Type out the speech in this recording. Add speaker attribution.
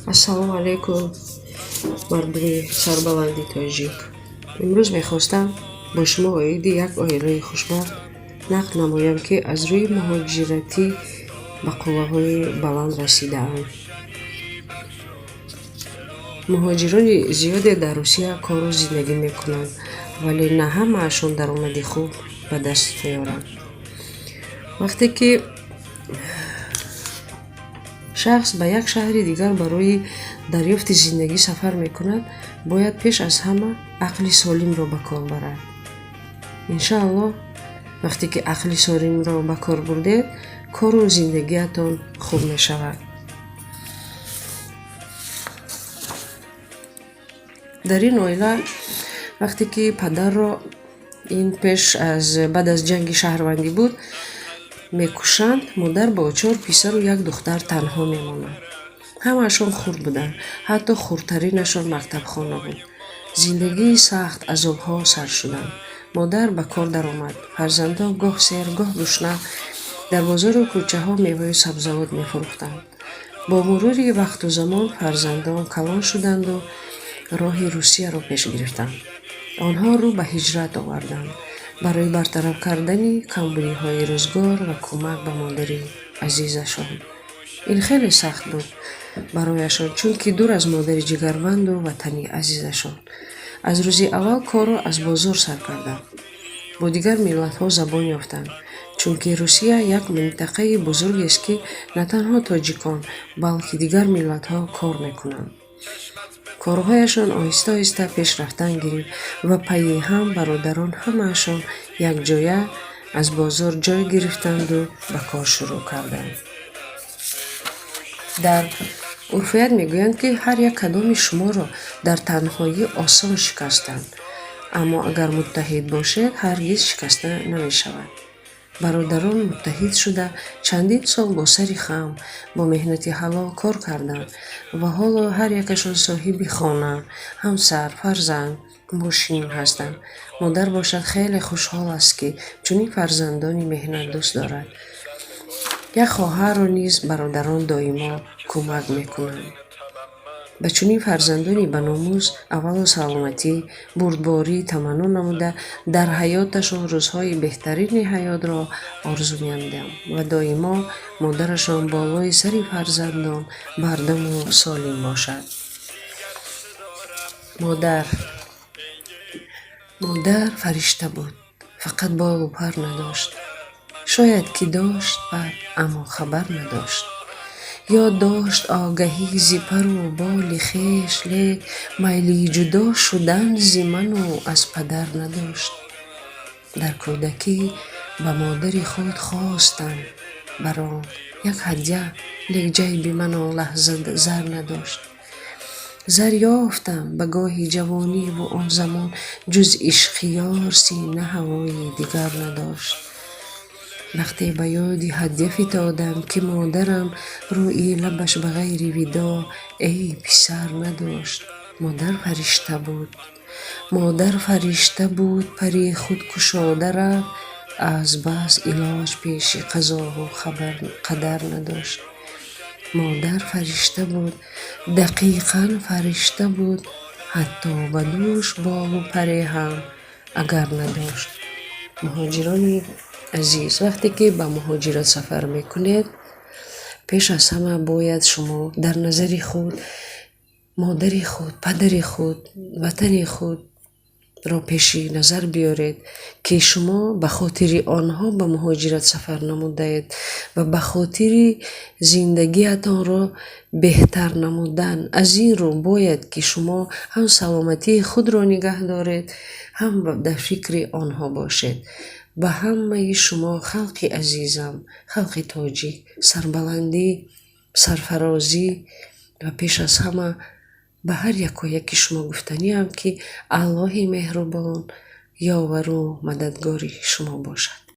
Speaker 1: Ассалому алайкум, мардуми сарбаланди тоҷик. Имрӯз мехостам бо шумо оиди як оилаи хушбахт нақл намоям, ки аз рӯи муҳоҷиратӣ ба қуллаҳои баланд расидаанд. Муҳоҷирони зиёде дар Русия кору зиндагӣ мекунанд, вале на ҳамаашон даромади хуб ба даст меоранд. Вақте ки шахс ба як шаҳри дигар барои дарёфти зиндагӣ сафар мекунад, бояд пеш аз ҳама ақли солимро ба кор барад. Иншааллоҳ, вақте ки ақли солимро ба кор бурдед, кору зиндагиатон хуб мешавад. Дар ин оила вақте ки падарро ин пеш аз баъд аз ҷанги шаҳрвандӣ буд мекушанд, модар бо чор писару як духтар танҳо мемонад. Ҳамаашон хурд буданд, ҳатто хурдтаринашон мактабхона буд. Зиндагии сахт, азобҳо сар шуданд. Модар ба кор даромад. Фарзандон гоҳ сер, гоҳ гушна дар бозору кӯчаҳо меваю сабзавот мефурӯхтанд. Бо мурури вақту замон фарзандон калон шуданду роҳи Русияро пеш гирифтанд. Онҳо рӯ ба ҳиҷрат оварданд барои бартараф кардани камбудиҳои рӯзгор ва кӯмак ба модари азизашон. Ин хеле сахт буд барояшон, чунки дур аз модари ҷигарбанду ватани азизашон. Аз рӯзи аввал корро аз бозор сар карданд. Бо дигар миллатҳо забон ёфтанд, чунки Русия як минтақаи бузургест, ки на танҳо тоҷикон, балки дигар миллатҳо кор мекунанд. Корҳояшон оҳиста-оҳиста пеш рафтан гирифт ва пайи ҳам бародарон ҳамаашон якҷоя аз бозор ҷой гирифтанду ба кор шурӯъ карданд. Дар урфият мегӯянд, ки ҳар як кадоми шуморо дар танҳоӣ осон шикастанд, аммо агар муттаҳид бошед, ҳаргиз шикаста намешавад. Бародарон муттаҳид шуда чандин сол бо сари хам, бо меҳнати ҳалол кор карданд ва ҳоло ҳар якашон соҳиби хона, ҳамсар, фарзанд, мошин ҳастанд. Модар бошад, хеле хушҳол аст, ки чунин фарзандони меҳнатдӯст дорад. Як хоҳарро низ бародарон доимо кӯмак мекунанд. Ба чунин фарзандони баномус аввалу саломатӣ, бурдборӣ таманно намуда, дар ҳаёташон рӯзҳои беҳтарини ҳаётро орзу менамоям ва доимо модарашон болои сари фарзандон бардаму солим бошад. Модар. Модар фаришта буд, фақат болу пар надошт. Шояд ки дошт пар, аммо хабар надошт. Ё дошт огаҳӣ зи пару боли хеш, лек майли ҷудо шудан зи ману аз падар надошт. Дар кӯдакӣ ба модари худ хостам бар он як ҳадя, лек ҷайби ман он лаҳза зар надошт. Зар ёфтам ба гоҳи ҷавониву он замон ҷуз ишқи ёр сина ҳавои дигар надошт. Вақте ба ёди ҳадя фитодам, ки модарам рӯи лабаш ба ғайри видоъ, эй писар, надошт. Модар фаришта буд. Модар фаришта буд, пари худ кушода рафт, аз бас илоҷ пеши қазову қадар надошт. Модар фаришта буд, дақиқан фаришта буд, ҳатто ба дӯш болу паре ҳам агар надошт. Муҳоҷирони азиз, вақте ки ба муҳоҷират сафар мекунед, пеш аз ҳама бояд шумо дар назари худ модари худ, падари худ, ватани худро пеши назар биёред, ки шумо ба хотири онҳо ба муҳоҷират сафар намудаед ва ба хотири зиндагиатонро беҳтар намудан. Аз ин рӯ бояд ки шумо ҳам саломатии худро нигаҳ доред, ҳам дар фикри онҳо бошед. Ба ҳамаи шумо, халқи азизам, халқи тоҷик, сарбаландӣ, сарфарозӣ ва пеш аз ҳама ба ҳар яку яки шумо гуфтаниам, ки Аллоҳи меҳрубон ёвару мададгори шумо бошад.